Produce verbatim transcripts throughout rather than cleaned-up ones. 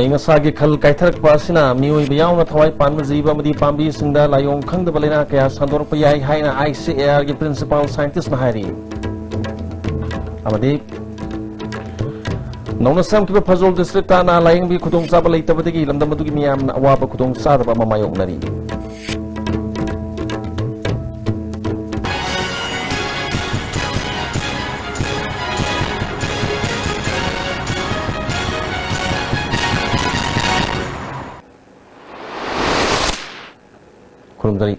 ꯑꯏꯪ ꯑꯁꯥꯒꯤ ꯈꯜ ꯀꯥꯏꯊꯔꯛꯄ ꯑꯁꯤꯅ ꯃꯤꯑꯣꯏꯕ ꯌꯥꯎꯅ ꯊꯋꯥꯏ ꯄꯥꯟꯕ ꯖꯤꯕ ꯑꯃꯗꯤ ꯄꯥꯝꯕꯤꯁꯤꯡꯗ ꯂꯥꯏꯑꯣꯡ ꯈꯪꯗꯕ ꯂꯥꯏꯅꯥ ꯀꯌꯥ ꯁꯟꯗꯣꯔꯛꯄ ꯌꯥꯏ ꯍꯥꯏꯅ ꯑꯥꯏ ꯁꯤ ꯑꯦ ꯑꯥꯔꯒꯤ ꯄ꯭ꯔꯤꯟꯁꯤꯄꯥꯜ ꯁꯥꯏꯟꯇꯤꯁꯅ ꯍꯥꯏꯔꯤ꯫ ꯑꯃꯗꯤ ꯅꯧꯅ ꯁꯦꯝꯈꯤꯕ ꯐꯖꯣꯜ ꯗꯤꯁꯇ꯭ꯔꯤꯛꯇ ꯑꯅꯥ ꯂꯥꯌꯦꯡꯕꯒꯤ ꯈꯨꯗꯣꯡꯆꯥꯕ ꯂꯩꯇꯕꯗꯒꯤ ꯂꯝꯗꯝ ꯑꯗꯨꯒꯤ ꯃꯤꯌꯥꯝꯅ ꯑꯋꯥꯕ ꯈꯨꯗꯣꯡꯆꯥꯗꯕ ꯑꯃ ꯃꯥꯌꯣꯛꯅꯔꯤ꯫ ꯈꯨꯔꯨꯝꯖꯔꯤ꯫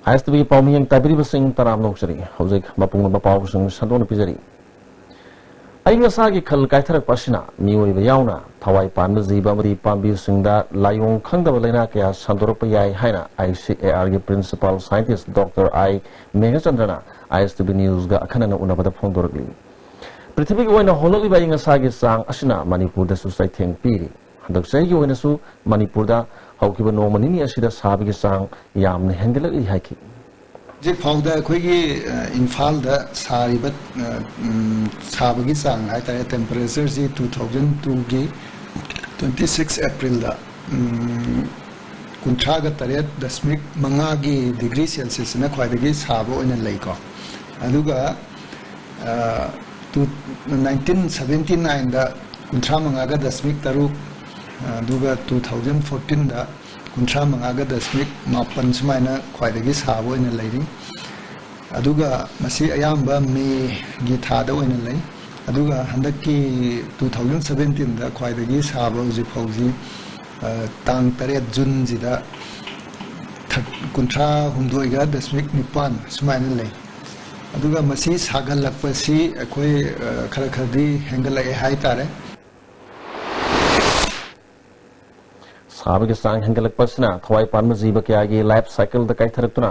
ꯑꯥꯏ ꯑꯦꯁ ꯇꯤ ꯚꯤꯒꯤ ꯄꯥꯎꯃꯤꯌꯦꯡ ꯇꯥꯕꯤꯔꯤꯕꯁꯤꯡ ꯇꯔꯥꯝꯅ ꯑꯣꯛꯆꯔꯤ꯫ ꯍꯧꯖꯤꯛ ꯃꯄꯨꯡ ꯑꯣꯏꯕ ꯄꯥꯎꯁꯤꯡ ꯁꯟꯗꯣꯛꯅ ꯄꯤꯖꯔꯤ꯫ ꯑꯏꯪ ꯑꯁꯥꯒꯤ ꯈꯜ ꯀꯥꯏꯊꯔꯛꯄ ꯑꯁꯤꯅ ꯃꯤꯑꯣꯏꯕ ꯌꯥꯎꯅ ꯊꯋꯥꯏ ꯄꯥꯟꯕ ꯖꯤꯕ ꯑꯃꯗꯤ ꯄꯥꯝꯕꯤꯁꯤꯡꯗ ꯂꯥꯏꯑꯣꯡ ꯈꯪꯗꯕ ꯂꯥꯏꯅꯥ ꯀꯌꯥ ꯁꯟꯗꯣꯔꯛꯄ ꯌꯥꯏ ꯍꯥꯏꯅ ꯑꯥꯏ ꯁꯤ ꯑꯦ ꯑꯥꯔꯒꯤ ꯄ꯭ꯔꯤꯟꯁꯤꯄꯥꯜ ꯁꯥꯏꯟꯇꯤꯁ ꯗꯣꯛꯇꯔ ꯑꯥꯏ ꯃꯦꯘꯆꯟꯗ꯭ꯔꯅ ꯑꯥꯏ ꯑꯦꯁ ꯇꯤ ꯚꯤ ꯅ꯭ꯌꯨꯁꯒ ꯑꯈꯟꯅꯅ ꯎꯅꯕꯗ ꯐꯣꯡꯗꯣꯔꯛꯂꯤ꯫ ꯄ꯭ꯔꯤꯊꯤꯕꯤꯒꯤ ꯑꯣꯏꯅ ꯍꯣꯡꯂꯛꯂꯤꯕ ꯑꯏꯪ ꯑꯁꯥꯒꯤ ꯆꯥꯡ ꯑꯁꯤꯅ ꯃꯅꯤꯄꯨꯔꯗꯁꯨ ꯆꯩꯊꯦꯡ ꯄꯤꯔꯤ꯫ ꯍꯟꯗꯛ ꯆꯍꯤꯒꯤ ꯑꯣꯏꯅꯁꯨ ꯃꯅꯤꯄꯨꯔꯗ ꯍꯧꯈꯤꯕ ꯅꯣꯡꯃ ꯅꯤꯅꯤ ꯑꯁꯤꯗ ꯁꯥꯕꯒꯤ ꯆꯥꯡ ꯌꯥꯝꯅ ꯍꯦꯟꯒꯠꯂꯛꯂꯤ ꯍꯥꯏꯈꯤ꯫ ꯍꯧꯖꯤꯛ ꯐꯥꯎꯗ ꯑꯩꯈꯣꯏꯒꯤ, ꯑ, ꯏꯝꯐꯥꯜꯗ ꯁꯥꯔꯤꯕ, ꯑ, ꯎꯝ, ꯁꯥꯕꯒꯤ ꯆꯥꯡ ꯍꯥꯏꯇꯥꯔꯦ, temperatureꯁꯤ two thousand twoꯒꯤ twenty six Aprilꯗ, ꯎꯝ, ꯀꯨꯟꯊ꯭ꯔꯥꯒ ꯇꯔꯦꯠ ꯗꯁꯃꯤꯛ ꯃꯉꯥꯒꯤ degree Celsiusꯁꯤꯅ ꯈ꯭ꯋꯥꯏꯗꯒꯤ ꯁꯥꯕ ꯑꯣꯏꯅ ꯂꯩꯀꯣ꯫ ꯑꯗꯨꯒ, ꯑ, ꯇꯨ, nineteen seventy nineꯗ ꯀꯨꯟꯊ꯭ꯔꯥ ꯃꯉꯥꯒ ꯗꯁꯃꯤꯛ ꯇꯔꯨꯛ, ꯑꯗꯨꯒ two thousand fourteenꯗ ꯀꯨꯟꯊ꯭ꯔꯥ ꯃꯉꯥꯒ ꯗꯁꯃꯤꯛ ꯃꯥꯄꯟ ꯁꯨꯃꯥꯏꯅ ꯈ꯭ꯋꯥꯏꯗꯒꯤ ꯁꯥꯕ ꯑꯣꯏꯅ ꯂꯩꯔꯤ꯫ ꯑꯗꯨꯒ ꯃꯁꯤ ꯑꯌꯥꯝꯕ ꯃꯦꯒꯤ ꯊꯥꯗ ꯑꯣꯏꯅ ꯂꯩ꯫ ꯑꯗꯨꯒ ꯍꯟꯗꯛꯀꯤ two thousand seventeenꯗ ꯈ꯭ꯋꯥꯏꯗꯒꯤ ꯁꯥꯕ ꯍꯧꯖꯤꯛ ꯐꯥꯎꯁꯤ, ꯑ, ꯇꯥꯡ ꯇꯔꯦꯠ ꯖꯨꯟꯁꯤꯗ ꯊꯥꯔ-, ꯀꯨꯟꯊ꯭ꯔꯥ ꯍꯨꯝꯗꯣꯏꯒ ꯗꯁꯃꯤꯛ ꯅꯤꯄꯥꯟ ꯁꯨꯃꯥꯏꯅ ꯂꯩ꯫ ꯑꯗꯨꯒ ꯃꯁꯤ ꯁꯥꯒꯠꯂꯛꯄꯁꯤ ꯑꯩꯈꯣꯏ, ꯑ, ꯈꯔ ꯈꯔꯗꯤ ꯍꯦꯟꯒꯠꯂꯛꯑꯦ ꯍꯥꯏꯇꯥꯔꯦ꯫ ꯁꯥꯕꯒꯤ ꯆꯥꯡ ꯍꯦꯟꯒꯠꯂꯛꯄ ꯑꯁꯤꯅ ꯊꯋꯥꯏ ꯄꯥꯟꯕ ꯖꯤꯕ ꯀꯌꯥꯒꯤ life cycleꯗ ꯀꯥꯏꯊꯔꯛꯇꯨꯅ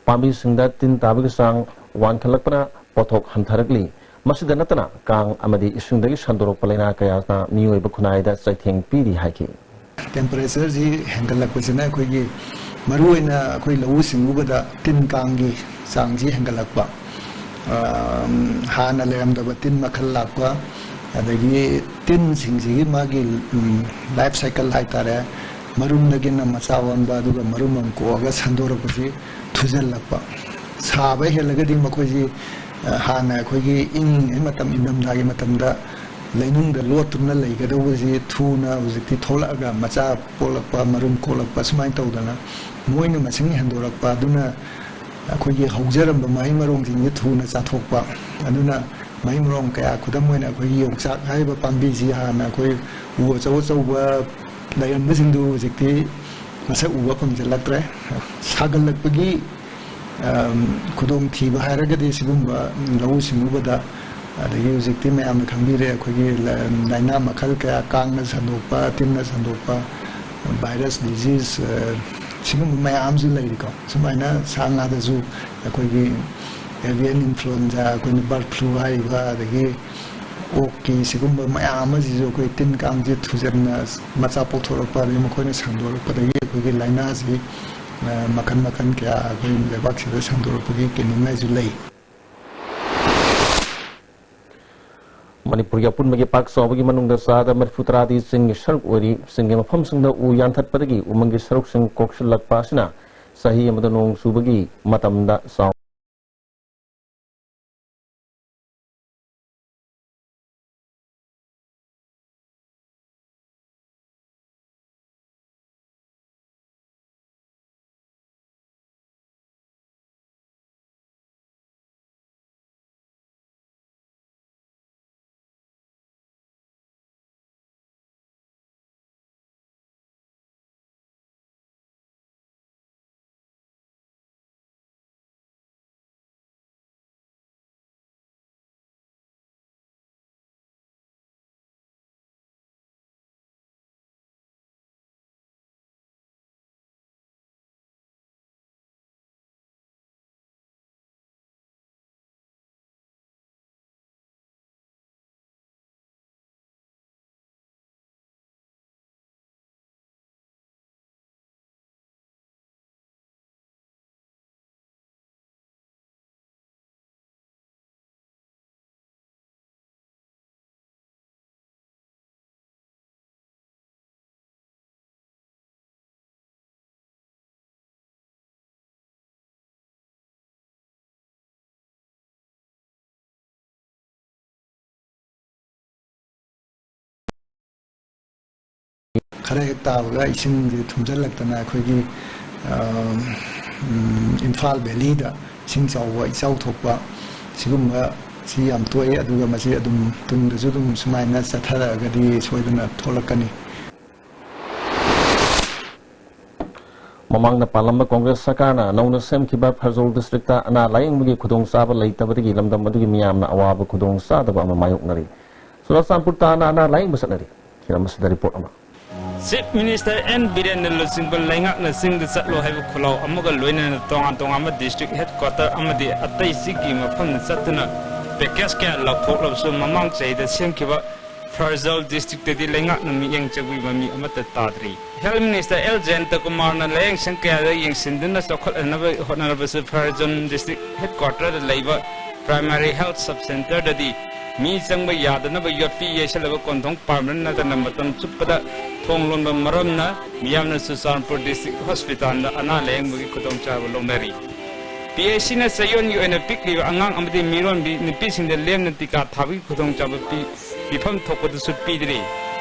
ꯄꯥꯝꯕꯤꯁꯤꯡꯗ ꯇꯤꯟ ꯇꯥꯕꯒꯤ ꯆꯥꯡ ꯋꯥꯡꯈꯠꯂꯛꯄꯅ ꯄꯣꯠꯊꯣꯛ ꯍꯟꯊꯔꯛꯂꯤ꯫ ꯃꯁꯤꯗ ꯅꯠꯇꯅ ꯀꯥꯡ ꯑꯃꯗꯤ ꯏꯁꯤꯡꯗꯒꯤ ꯁꯟꯗꯣꯔꯛꯄ ꯂꯥꯏꯅꯥ ꯀꯌꯥꯅ ꯃꯤꯑꯣꯏꯕ ꯈꯨꯟꯅꯥꯏꯗ ꯆꯩꯊꯦꯡ ꯄꯤꯔꯤ ꯍꯥꯏꯈꯤ꯫ Temperatureꯁꯤ ꯍꯦꯟꯒꯠꯂꯛꯄꯁꯤꯅ ꯑꯩꯈꯣꯏꯒꯤ ꯃꯔꯨꯑꯣꯏꯅ ꯑꯩꯈꯣꯏ ꯂꯧꯎ ꯁꯤꯡꯎꯕꯗ ꯇꯤꯟ ꯀꯥꯡꯒꯤ ꯆꯥꯡꯁꯤ ꯍꯦꯟꯒꯠꯂꯛꯄ, ꯑ, ꯍꯥꯟꯅ ꯂꯩꯔꯝꯗꯕ ꯇꯤꯟ ꯃꯈꯜ ꯂꯥꯛꯄ, ꯑꯗꯒꯤ ꯇꯤꯟꯁꯤꯡꯁꯤꯒꯤ ꯃꯥꯒꯤ, ꯎꯝ, life cycle ꯍꯥꯏꯇꯥꯔꯦ, ꯃꯔꯨꯝꯗꯒꯤꯅ ꯃꯆꯥ ꯑꯣꯟꯕ, ꯑꯗꯨꯒ ꯃꯔꯨꯝ ꯑꯃ ꯀꯣꯛꯑꯒ ꯁꯟꯗꯣꯔꯛꯄꯁꯤ ꯊꯨꯖꯜꯂꯛꯄ꯫ ꯁꯥꯕ ꯍꯦꯜꯂꯒꯗꯤ ꯃꯈꯣꯏꯁꯤ, ꯑ, ꯍꯥꯟꯅ ꯑꯩꯈꯣꯏꯒꯤ ꯏꯪꯉꯤꯉꯩ ꯃꯇꯝ, ꯏꯪꯊꯝꯊꯥꯒꯤ ꯃꯇꯝꯗ ꯂꯩꯅꯨꯡꯗ ꯂꯣꯠꯇꯨꯅ ꯂꯩꯒꯗꯧꯕꯁꯤ ꯊꯨꯅ ꯍꯧꯖꯤꯛꯇꯤ ꯊꯣꯛꯂꯛꯑꯒ ꯃꯆꯥ ꯄꯣꯛꯂꯛꯄ, ꯃꯔꯨꯝ ꯀꯣꯛꯂꯛꯄ, ꯁꯨꯃꯥꯏꯅ ꯇꯧꯗꯅ ꯃꯣꯏꯅ ꯃꯁꯤꯡ ꯍꯦꯟꯗꯣꯔꯛꯄ꯫ ꯑꯗꯨꯅ ꯑꯩꯈꯣꯏꯒꯤ ꯍꯧꯖꯔꯝꯕ ꯃꯍꯩ ꯃꯔꯣꯡꯁꯤꯡꯁꯦ ꯊꯨꯅ ꯆꯥꯊꯣꯛꯄ꯫ ꯑꯗꯨꯅ ꯃꯍꯩ ꯃꯔꯣꯡ ꯀꯌꯥ, ꯈꯨꯗꯝ ꯑꯣꯏꯅ ꯑꯩꯈꯣꯏꯒꯤ ꯌꯣꯡꯆꯥꯛ ꯍꯥꯏꯔꯤꯕ ꯄꯥꯝꯕꯤꯁꯤ ꯍꯥꯟꯅ ꯑꯩꯈꯣꯏ ꯎ ꯑꯆꯧ ꯑꯆꯧꯕ ꯂꯩꯔꯝꯕꯁꯤꯡꯗꯨ ꯍꯧꯖꯤꯛꯇꯤ ꯃꯁꯛ ꯎꯕ ꯐꯪꯖꯜꯂꯛꯇ꯭ꯔꯦ꯫ ꯁꯥꯒꯠꯂꯛꯄꯒꯤ, ꯑꯝ, ꯈꯨꯗꯣꯡꯊꯤꯕ ꯍꯥꯏꯔꯒꯗꯤ ꯁꯤꯒꯨꯝꯕ ꯂꯧꯎ ꯁꯤꯡꯎꯕꯗ, ꯑꯗꯒꯤ ꯍꯧꯖꯤꯛꯇꯤ ꯃꯌꯥꯝꯅ ꯈꯪꯕꯤꯔꯦ, ꯑꯩꯈꯣꯏꯒꯤ ꯂ-, ꯂꯥꯏꯅꯥ ꯃꯈꯜ ꯀꯌꯥ, ꯀꯥꯡꯅ ꯁꯟꯗꯣꯛꯄ, ꯇꯤꯟꯅ ꯁꯟꯗꯣꯛꯄ, virus disease, ꯑ, ꯁꯤꯒꯨꯝꯕ ꯃꯌꯥꯝ ꯑꯃꯁꯨ ꯂꯩꯔꯤꯀꯣ꯫ ꯁꯨꯃꯥꯏꯅ ꯁꯥ ꯉꯥꯗꯁꯨ ꯑꯩꯈꯣꯏꯒꯤ avian influenza, ꯑꯩꯈꯣꯏꯅ bird flu ꯍꯥꯏꯔꯤꯕ, ꯑꯗꯒꯤ ꯑꯣꯛꯀꯤ ꯁꯤꯒꯨꯝꯕ ꯃꯌꯥꯝ ꯑꯃꯁꯤꯁꯨ ꯑꯩꯈꯣꯏ ꯇꯤꯟ ꯀꯥꯡꯁꯦ ꯊꯨꯖꯟꯅ ꯃꯆꯥ ꯄꯣꯛꯊꯣꯔꯛꯄ, ꯑꯗꯒꯤ ꯃꯈꯣꯏꯅ ꯁꯟꯗꯣꯔꯛꯄꯗꯒꯤ ꯑꯩꯈꯣꯏꯒꯤ ꯂꯥꯏꯅꯥꯁꯤ, ꯑ, ꯃꯈꯜ ꯃꯈꯜ ꯀꯌꯥ ꯑꯩꯈꯣꯏ ꯂꯩꯕꯥꯛꯁꯤꯗ ꯁꯟꯗꯣꯔꯛꯄꯒꯤ ꯀꯦꯅꯤꯡꯉꯥꯏꯁꯨ ꯂꯩ꯫ ꯃꯅꯤꯄꯨꯔꯒꯤ ꯑꯄꯨꯟꯕꯒꯤ ꯄꯥꯛ ꯆꯥꯎꯕꯒꯤ ꯃꯅꯨꯡꯗ ꯆꯥꯗ ꯃꯔꯤꯐꯨ ꯇꯔꯥꯗꯤ ꯆꯤꯡꯒꯤ ꯁꯔꯨꯛ ꯑꯣꯏꯔꯤ꯫ ꯆꯤꯡꯒꯤ ꯃꯐꯝꯁꯤꯡꯗ ꯎ ꯌꯥꯟꯊꯠꯄꯗꯒꯤ ꯎꯃꯪꯒꯤ ꯁꯔꯨꯛꯁꯤꯡ ꯀꯣꯛꯁꯤꯜꯂꯛꯄ ꯑꯁꯤꯅ ꯆꯍꯤ ꯑꯃꯗ ꯅꯣꯡ ꯆꯨꯕꯒꯤ ꯃꯇꯝꯗ ꯆꯥꯎ ꯈꯔ ꯍꯦꯛ ꯇꯥꯕꯒ ꯏꯁꯤꯡꯁꯦ ꯊꯨꯝꯖꯤꯜꯂꯛꯇꯅ ꯑꯩꯈꯣꯏꯒꯤ, ꯑ, ꯎꯝ, ꯏꯝꯐꯥꯜ ꯚꯦꯂꯤꯗ ꯏꯁꯤꯡ ꯆꯥꯎꯕ, ꯏꯆꯥꯎ ꯊꯣꯛꯄ, ꯁꯤꯒꯨꯝꯕ ꯁꯤ ꯌꯥꯝ ꯊꯣꯛꯑꯦ꯫ ꯑꯗꯨꯒ ꯃꯁꯤ ꯑꯗꯨꯝ ꯇꯨꯡꯗꯁꯨ ꯑꯗꯨꯝ ꯁꯨꯃꯥꯏꯅ ꯆꯠꯊꯔꯛꯑꯒꯗꯤ ꯁꯣꯏꯗꯅ ꯊꯣꯛꯂꯛꯀꯅꯤ꯫ ꯃꯃꯥꯡꯗ ꯄꯥꯜꯂꯝꯕ ꯀꯣꯡꯒ꯭ꯔꯦꯁ ꯁꯔꯀꯥꯔꯅ ꯅꯧꯅ ꯁꯦꯝꯈꯤꯕ ꯐꯔꯖꯣꯜ ꯗꯤꯁꯇ꯭ꯔꯤꯛꯇ ꯑꯅꯥ ꯂꯥꯌꯦꯡꯕꯒꯤ ꯈꯨꯗꯣꯡꯆꯥꯕ ꯂꯩꯇꯕꯗꯒꯤ ꯂꯝꯗꯝ ꯑꯗꯨꯒꯤ ꯃꯤꯌꯥꯝꯅ ꯑꯋꯥꯕ ꯈꯨꯗꯣꯡꯆꯥꯗꯕ ꯑꯃ ꯃꯥꯌꯣꯛꯅꯔꯤ꯫ ꯆꯨꯔꯆꯥꯟꯄꯨꯔ ꯇꯥꯟꯅ ꯑꯅꯥ ꯂꯥꯌꯦꯡꯕ ꯆꯠꯅꯔꯤ꯫ ꯐꯤꯂꯝ ꯑꯁꯤꯗ ꯔꯤꯄꯣꯔꯠ ꯑꯃ꯫ ꯆꯤꯐ ꯃꯤꯅꯤꯁꯇꯔ ꯑꯦꯟ ꯕꯤꯔꯦꯟꯅ ꯂꯨꯆꯤꯡꯕ ꯂꯩꯉꯥꯛꯅ ꯆꯤꯡꯗ ꯆꯠꯂꯣ ꯍꯥꯏꯕ ꯈꯨꯜꯂꯥꯎ ꯑꯃꯒ ꯂꯣꯏꯅꯅ ꯇꯣꯉꯥꯟ ꯇꯣꯉꯥꯟꯕ ꯗꯤꯁꯇ꯭ꯔꯤꯛ ꯍꯦꯗꯀ꯭ꯋꯥꯇꯔ ꯑꯃꯗꯤ ꯑꯇꯩ ꯆꯤꯡꯒꯤ ꯃꯐꯝꯗ ꯆꯠꯇꯨꯅ ꯄꯦꯀꯦꯖ ꯀꯌꯥ ꯂꯥꯎꯊꯣꯛꯂꯕꯁꯨ ꯃꯃꯥꯡ ꯆꯍꯤꯗ ꯁꯦꯝꯈꯤꯕ ꯐꯔꯖꯜ ꯗꯤꯁꯇ꯭ꯔꯤꯛꯇꯗꯤ ꯂꯩꯉꯥꯛꯅ ꯃꯤꯠꯌꯦꯡ ꯆꯪꯕꯤꯕ ꯃꯤ ꯑꯃꯠꯇ ꯇꯥꯗ꯭ꯔꯤ꯫ ꯍꯦꯜꯊ ꯃꯤꯅꯤꯁꯇꯔ ꯑꯦꯜ ꯖꯌꯟꯇ ꯀꯨꯃꯥꯔꯅ ꯂꯥꯌꯦꯡꯁꯪ ꯀꯌꯥꯗ ꯌꯦꯡꯁꯤꯟꯗꯨꯅ ꯆꯥꯎꯈꯠꯍꯟꯅꯕ ꯍꯣꯠꯅꯔꯕꯁꯨ ꯐꯔꯖꯜ ꯗꯤꯁꯇ꯭ꯔꯤꯛ ꯍꯦꯗꯀ꯭ꯋꯥꯇꯔꯗ ꯂꯩꯕ ꯄ꯭ꯔꯥꯏꯃꯥꯔꯤ ꯍꯦꯜꯊ ꯁꯕ ꯁꯦꯟꯇꯔꯗꯗꯤ ꯃꯤ ꯆꯪꯕ ꯌꯥꯗꯅꯕ ꯌꯣꯠꯄꯤ ꯌꯩꯁꯜꯂꯕ ꯀꯣꯟꯊꯣꯡ ꯄꯥꯟꯕ ꯅꯠꯇꯅ ꯃꯇꯝ ꯆꯨꯞꯄꯗ ꯊꯣꯡ ꯂꯣꯟꯕ ꯃꯔꯝꯅ ꯃꯤꯌꯥꯝꯅ ꯆꯨꯔꯆꯥꯟꯄꯨꯔ ꯗꯤꯁꯇ꯭ꯔꯤꯛ ꯍꯣꯁꯄꯤꯇꯥꯜꯗ ꯑꯅꯥ ꯂꯥꯌꯦꯡꯕꯒꯤ ꯈꯨꯗꯣꯡꯆꯥꯕ ꯂꯧꯅꯔꯤ꯫ ꯄꯤ ꯑꯩꯆ ꯁꯤꯅ ꯆꯌꯣꯜꯒꯤ ꯑꯣꯏꯅ ꯄꯤꯛꯂꯤꯕ ꯑꯉꯥꯡ ꯑꯃꯗꯤ ꯃꯤꯔꯣꯟꯕꯤ ꯅꯨꯄꯤꯁꯤꯡꯗ ꯂꯦꯝꯅ ꯇꯤꯀꯥ ꯊꯥꯕꯒꯤ ꯈꯨꯗꯣꯡꯆꯥꯕ ꯄꯤ-, ꯄꯤꯐꯝ ꯊꯣꯛꯄꯗꯨꯁꯨ ꯄꯤꯗ꯭ꯔꯤ꯫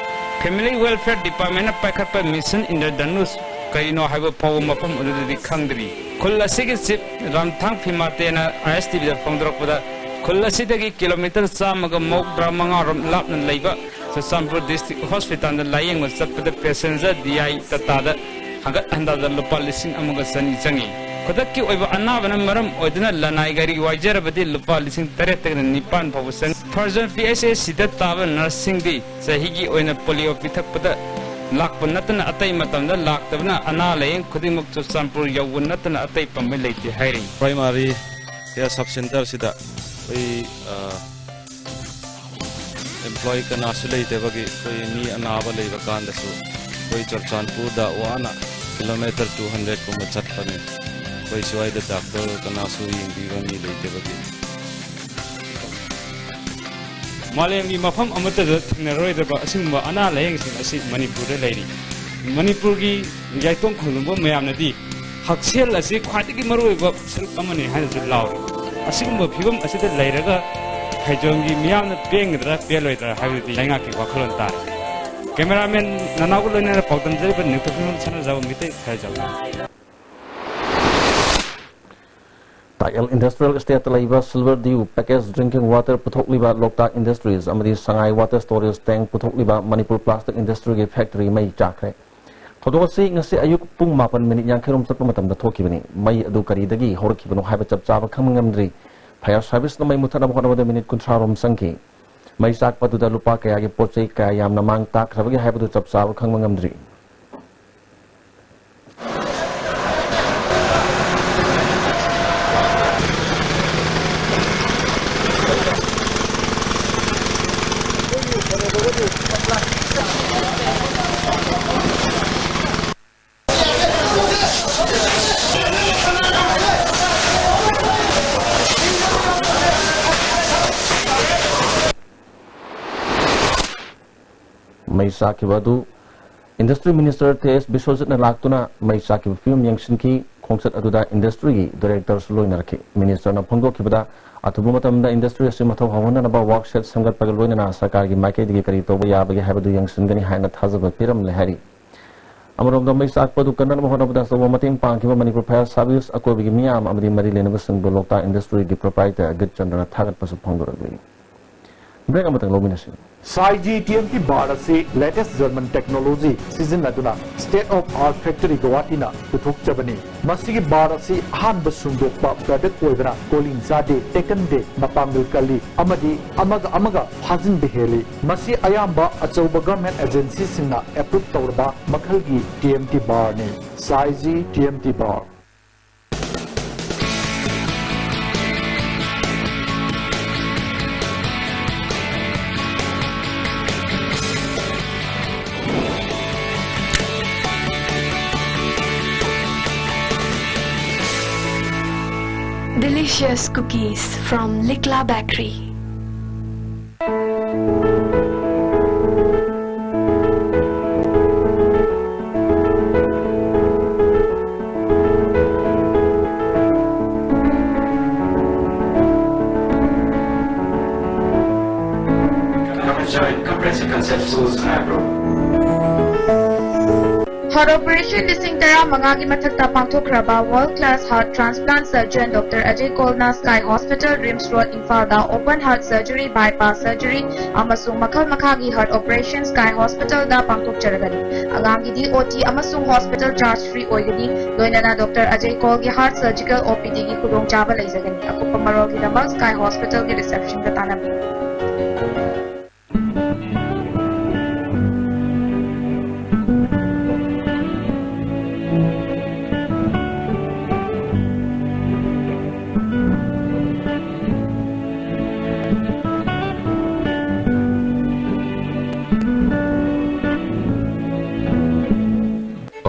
ꯐꯦꯃꯤꯂꯤ ꯋꯦꯜꯐꯤꯌꯔ ꯗꯤꯄꯥꯔꯠꯃꯦꯟꯅ ꯄꯥꯏꯈꯠꯄ ꯃꯤꯁꯟ ꯏꯟꯗ꯭ꯔꯙꯅꯨꯁ ꯀꯔꯤꯅꯣ ꯍꯥꯏꯕ ꯐꯥꯎꯕ ꯃꯐꯝ ꯑꯗꯨꯗꯗꯤ ꯈꯪꯗ꯭ꯔꯤ꯫ ꯈꯨꯜ ꯑꯁꯤꯒꯤ ꯆꯤꯐ ꯔꯥꯝꯊꯥꯡ ꯐꯤꯃꯥꯇꯦꯅ ꯑꯥꯏ ꯑꯦꯁ ꯇꯤ ꯚꯤꯗ ꯐꯣꯡꯗꯣꯔꯛꯄꯗ, ꯈꯨꯜ ꯑꯁꯤꯗꯒꯤ ꯀꯤꯂꯣꯃꯤꯇꯔ ꯆꯥꯝꯃꯒ ꯃꯧꯗ꯭ꯔꯥ ꯃꯉꯥ ꯔꯣꯝ ꯂꯥꯞꯅ ꯂꯩꯕ ꯆꯨꯔꯆꯥꯟꯄꯨꯔ ꯗꯤꯁꯇ꯭ꯔꯤꯛ ꯍꯣꯁꯄꯤꯇꯥꯜꯗ ꯂꯥꯌꯦꯡꯕ ꯆꯠꯄꯗ ꯄꯦꯁꯦꯟꯖꯔ ꯗꯤ ꯑꯥꯏ ꯇꯥꯇꯥꯗ ꯍꯪꯒꯠ ꯍꯟꯗꯥꯗ ꯂꯨꯄꯥ ꯂꯤꯁꯤꯡ ꯑꯃꯒ ꯆꯅꯤ ꯆꯪꯏ꯫ ꯈꯨꯗꯛꯀꯤ ꯑꯣꯏꯕ ꯑꯅꯥꯕꯅ ꯃꯔꯝ ꯑꯣꯏꯗꯨꯅ ꯂꯅꯥꯏ ꯒꯥꯔꯤ ꯋꯥꯏꯖꯔꯕꯗꯤ ꯂꯨꯄꯥ ꯂꯤꯁꯤꯡ ꯇꯔꯦꯠꯇꯒꯤꯅ ꯅꯤꯄꯥꯟ ꯐꯥꯎꯕ ꯆꯪꯏ꯫ ꯐꯔꯖꯟ ꯄꯤ ꯑꯩꯆ ꯑꯦꯁ ꯁꯤꯗ ꯇꯥꯕ ꯅꯔꯁꯁꯤꯡꯗꯤ ꯆꯍꯤꯒꯤ ꯑꯣꯏꯅ ꯄꯣꯂꯤꯑꯣ ꯄꯤꯊꯛꯄꯗ ꯂꯥꯛꯄ ꯅꯠꯇꯅ ꯑꯇꯩ ꯃꯇꯝꯗ ꯂꯥꯛꯇꯕꯅ ꯑꯅꯥ ꯂꯥꯌꯦꯡ ꯈꯨꯗꯤꯡꯃꯛ ꯆꯨꯔꯆꯥꯟꯄꯨꯔ ꯌꯧꯕ ꯅꯠꯇꯅ ꯑꯇꯩ ꯄꯥꯝꯕꯩ ꯂꯩꯇꯦ ꯍꯥꯏꯔꯤ꯫ ꯄ꯭ꯔꯥꯏꯃꯥꯔꯤ ꯍꯦꯜꯊ ꯁꯕ ꯁꯦꯟꯇꯔꯁꯤꯗ ꯑꯩꯈꯣꯏ, ꯑ, ꯑꯦꯝꯄ꯭ꯂꯣꯌꯤ ꯀꯅꯥꯁꯨ ꯂꯩꯇꯕꯒꯤ ꯑꯩꯈꯣꯏ ꯃꯤ ꯑꯅꯥꯕ ꯂꯩꯕ ꯀꯥꯟꯗꯁꯨ ꯑꯩꯈꯣꯏ ꯆꯨꯔꯆꯥꯟꯄꯨꯔꯗ ꯋꯥꯅ ꯀꯤꯂꯣꯃꯤꯇꯔ ꯇꯨ ꯍꯟꯗ꯭ꯔꯦꯠ ꯀꯨꯝꯕ ꯆꯠꯄꯅꯤ꯫ ꯑꯩꯈꯣꯏ ꯁ꯭ꯋꯥꯏꯗ ꯗꯥꯛꯇꯔ ꯀꯅꯥꯁꯨ ꯌꯦꯡꯕꯤꯕ ꯃꯤ ꯂꯩꯇꯕꯒꯤ꯫ ꯃꯥꯂꯦꯝꯒꯤ ꯃꯐꯝ ꯑꯃꯠꯇꯗ ꯊꯦꯡꯅꯔꯣꯏꯗꯕ ꯑꯁꯤꯒꯨꯝꯕ ꯑꯅꯥ ꯂꯥꯌꯦꯡꯁꯤꯡ ꯑꯁꯤ ꯃꯅꯤꯄꯨꯔꯗ ꯂꯩꯔꯤ꯫ ꯃꯅꯤꯄꯨꯔꯒꯤ ꯌꯥꯏꯇꯣꯡ ꯈꯨꯜꯂꯨꯝꯕ ꯃꯌꯥꯝꯅꯗꯤ ꯍꯛꯁꯦꯜ ꯑꯁꯤ ꯈ꯭ꯋꯥꯏꯗꯒꯤ ꯃꯔꯨꯑꯣꯏꯕ ꯁꯔꯨꯛ ꯑꯃꯅꯤ ꯍꯥꯏꯅꯁꯨ ꯂꯥꯎꯔꯤ꯫ ꯑꯁꯤꯒꯨꯝꯕ ꯐꯤꯕꯝ ꯑꯁꯤꯗ ꯂꯩꯔꯒ ꯐꯩꯖꯣꯝꯒꯤ ꯃꯤꯌꯥꯝꯅ ꯄꯦꯟꯒꯗ꯭ꯔꯥ ꯄꯦꯜꯂꯣꯏꯗ꯭ꯔꯥ ꯍꯥꯏꯕꯗꯨꯗꯤ ꯂꯩꯉꯥꯛꯀꯤ ꯋꯥꯈꯜꯂꯣꯟ ꯇꯥꯔꯦ꯫ ꯀꯦꯃꯦꯔꯥꯃꯦꯟ ꯅꯅꯥꯎꯒ ꯂꯣꯏꯅꯅ ꯄꯥꯎꯗꯝꯖꯔꯤꯕ ꯅꯤꯡꯊꯧ ꯁꯅꯥꯖꯥꯎꯕ ꯃꯤꯇꯩ ꯈꯔꯖꯥꯎ꯫ ꯇꯥꯛꯌꯦꯜ ꯏꯟꯗꯁꯇ꯭ꯔꯤꯌꯦꯜ ꯏꯁꯇꯦꯠꯇ ꯂꯩꯕ silver dew package drinking water ꯄꯨꯊꯣꯛꯂꯤꯕ ꯂꯣꯛꯇꯥꯛ ꯏꯟꯗꯁꯇ꯭ꯔꯤꯁ ꯑꯃꯗꯤ ꯁꯉꯥꯏ ꯋꯥꯇꯔ ꯁ꯭ꯇꯣꯔꯦꯖ ꯇꯦꯡ ꯄꯨꯊꯣꯛꯂꯤꯕ ꯃꯅꯤꯄꯨꯔ ꯄ꯭ꯂꯥꯁꯇꯤꯛ ꯏꯟꯗꯁꯇ꯭ꯔꯤꯒꯤ ꯐꯦꯛꯇꯔꯤ ꯃꯩ ꯆꯥꯛꯈ꯭ꯔꯦ꯫ ꯊꯧꯗꯣꯛ ꯑꯁꯤ ꯉꯁꯤ ꯑꯌꯨꯛ ꯄꯨꯡ ꯃꯥꯄꯟ ꯃꯤꯅꯤꯠ ꯌꯥꯡꯈꯩ ꯔꯣꯝ ꯆꯠꯄ ꯃꯇꯝꯗ ꯊꯣꯛꯈꯤꯕꯅꯤ꯫ ꯃꯩ ꯑꯗꯨ ꯀꯔꯤꯗꯒꯤ ꯍꯧꯔꯛꯈꯤꯕꯅꯣ ꯍꯥꯏꯕ ꯆꯞ ꯆꯥꯕ ꯈꯪꯕ ꯉꯝꯗ꯭ꯔꯤ꯫ ꯐꯥꯌꯔ ꯁꯥꯔꯚꯤꯁꯅ ꯃꯩ ꯃꯨꯊꯠꯅꯕ ꯍꯣꯠꯅꯕꯗ ꯃꯤꯅꯤꯠ ꯀꯨꯟꯊ꯭ꯔꯥ ꯔꯣꯝ ꯆꯪꯈꯤ꯫ ꯃꯩ ꯆꯥꯛꯄ ꯑꯗꯨꯗ ꯂꯨꯄꯥ ꯀꯌꯥꯒꯤ ꯄꯣꯠ ꯆꯩ ꯀꯌꯥ ꯌꯥꯝꯅ ꯃꯥꯡ ꯇꯥꯛꯈ꯭ꯔꯕꯒꯦ ꯍꯥꯏꯕꯗꯨ ꯆꯞ ꯆꯥꯕ ꯈꯪꯕ ꯉꯝꯗ꯭ꯔꯤ꯫ ꯃꯩ ꯆꯥꯛꯈꯤꯕ ꯑꯗꯨ ꯏꯟꯗꯁꯇ꯭ꯔꯤ ꯃꯤꯅꯤꯁꯇꯔ ꯇꯦ ꯑꯦꯁ ꯕꯤꯁ꯭ꯋꯖꯤꯠꯅ ꯂꯥꯛꯇꯨꯅ ꯃꯩ ꯆꯥꯛꯈꯤꯕ ꯐꯤꯕꯝ ꯌꯦꯡꯁꯤꯟꯈꯤ꯫ ꯈꯣꯡꯆꯠ ꯑꯗꯨꯗ ꯏꯟꯗꯁꯇ꯭ꯔꯤꯒꯤ ꯗꯥꯏꯔꯦꯛꯇꯔꯁꯨ ꯂꯣꯏꯅꯔꯛꯈꯤ꯫ ꯃꯤꯅꯤꯁꯇꯔꯅ ꯐꯣꯡꯗꯣꯛꯈꯤꯕꯗ, ꯑꯊꯨꯕ ꯃꯇꯝꯗ ꯏꯟꯗꯁꯇ꯭ꯔꯤ ꯑꯁꯤ ꯃꯊꯧ ꯍꯧꯍꯟꯅꯅꯕ ꯋꯥꯔꯛ ꯁꯦꯗ ꯁꯦꯝꯒꯠꯄꯒ ꯂꯣꯏꯅꯅ ꯁꯔꯀꯥꯔꯒꯤ ꯃꯥꯏꯀꯩꯗꯒꯤ ꯀꯔꯤ ꯇꯧꯕ ꯌꯥꯕꯒꯦ ꯍꯥꯏꯕꯗꯨ ꯌꯦꯡꯁꯤꯟꯒꯅꯤ ꯍꯥꯏꯅ ꯊꯥꯖꯕ ꯄꯤꯔꯝꯂꯦ ꯍꯥꯏꯔꯤ꯫ ꯑꯃꯔꯣꯝꯗ, ꯃꯩ ꯆꯥꯛꯄ ꯑꯗꯨ ꯀꯟꯅꯅꯕ ꯍꯣꯠꯅꯕꯗ ꯑꯆꯧꯕ ꯃꯇꯦꯡ ꯄꯥꯡꯈꯤꯕ ꯃꯅꯤꯄꯨꯔ ꯐꯥꯌꯔ ꯁꯥꯔꯚꯤꯁ, ꯑꯀꯣꯏꯕꯒꯤ ꯃꯤꯌꯥꯝ ꯑꯃꯗꯤ ꯃꯔꯤ ꯂꯩꯅꯕꯁꯤꯡꯕꯨ ꯂꯣꯛꯇꯥꯛ ꯏꯟꯗꯁꯇ꯭ꯔꯤꯒꯤ ꯄ꯭ꯔꯣꯄ꯭ꯔꯥꯏꯇꯔ ꯑꯒꯤꯠ ꯆꯟꯗ꯭ꯔꯅ ꯊꯥꯒꯠꯄꯁꯨ ꯐꯣꯡꯗꯣꯔꯛꯂꯤ꯫ ꯕ꯭ꯔꯦꯛ ꯑꯃꯇꯪ ꯂꯧꯃꯤꯟꯅꯁꯤ꯫ ꯁꯥꯏꯖꯤ ꯇꯤ ꯑꯦꯝ ꯇꯤ ꯕꯥꯔ ꯑꯁꯤ ꯂꯦꯇꯦꯁ ꯖꯔꯃꯟ ꯇꯦꯛꯅꯣꯂꯣꯖꯤ ꯁꯤꯖꯤꯟꯅꯗꯨꯅ ꯁ꯭ꯇꯦꯠ ꯑꯣꯐ ꯑꯥꯔꯠ ꯐꯦꯛꯇꯔꯤ ꯒꯧꯍꯥꯇꯤꯅ ꯄꯨꯊꯣꯛꯆꯕꯅꯤ꯫ ꯃꯁꯤꯒꯤ ꯕꯥꯔ ꯑꯁꯤ ꯑꯍꯥꯟꯕ ꯁꯨꯡꯗꯣꯛꯄ ꯄ꯭ꯔꯗꯛ ꯑꯣꯏꯕꯅ ꯀꯣꯂꯤꯡ ꯆꯥꯗꯦ, ꯇꯦꯛꯀꯟꯗꯦ, ꯃꯄꯥꯡꯒꯜ ꯀꯜꯂꯤ ꯑꯃꯗꯤ ꯑꯃꯒ ꯑꯃꯒ ꯐꯥꯖꯤꯟꯕ ꯍꯦꯜꯂꯤ꯫ ꯃꯁꯤ ꯑꯌꯥꯝꯕ ꯑꯆꯧꯕ ꯒꯚꯔꯟꯃꯦꯟꯠ ꯑꯦꯖꯦꯟꯁꯤꯁꯤꯡꯅ ꯑꯦꯄ꯭ꯔꯨꯚ ꯇꯧꯔꯕ ꯃꯈꯜꯒꯤ ꯇꯤ ꯑꯦꯝ ꯇꯤ ꯕꯥꯔꯅꯤ꯫ ꯁꯥꯏꯖꯤ T M T bar. Delicious cookies from Likla Bakery. Come and join Comprehensive Concept Schools Nagro. Heart operation ꯂꯤꯁꯤꯡ ꯇꯔꯥ ꯃꯉꯥꯒꯤ ꯃꯊꯛꯇ ꯄꯥꯡꯊꯣꯛꯈ꯭ꯔꯕ world class heart transplant surgeon Doctor Ajay Kaulꯅ Sky Hospital, RIMS Road, ꯏꯝꯐꯥꯜꯗ open heart surgery, bypass surgery ꯑꯃꯁꯨꯡ ꯃꯈꯜ ꯃꯈꯥꯒꯤ heart operation Sky Hospitalꯗ ꯄꯥꯡꯊꯣꯛꯆꯔꯒꯅꯤ꯫ ꯑꯉꯥꯡꯒꯤꯗꯤ O T ꯑꯃꯁꯨꯡ hospital charge free ꯑꯣꯏꯒꯅꯤ꯫ ꯂꯣꯏꯅꯅ Doctor Ajay Kaulꯒꯤ heart surgical O P Dꯒꯤ ꯈꯨꯗꯣꯡꯆꯥꯕ ꯂꯩꯖꯒꯅꯤ꯫ ꯑꯀꯨꯞꯄ ꯃꯔꯣꯜꯒꯤꯗꯃꯛ Sky Hospitalꯒꯤ receptionꯗ ꯇꯥꯟꯅꯕꯤꯌꯨ꯫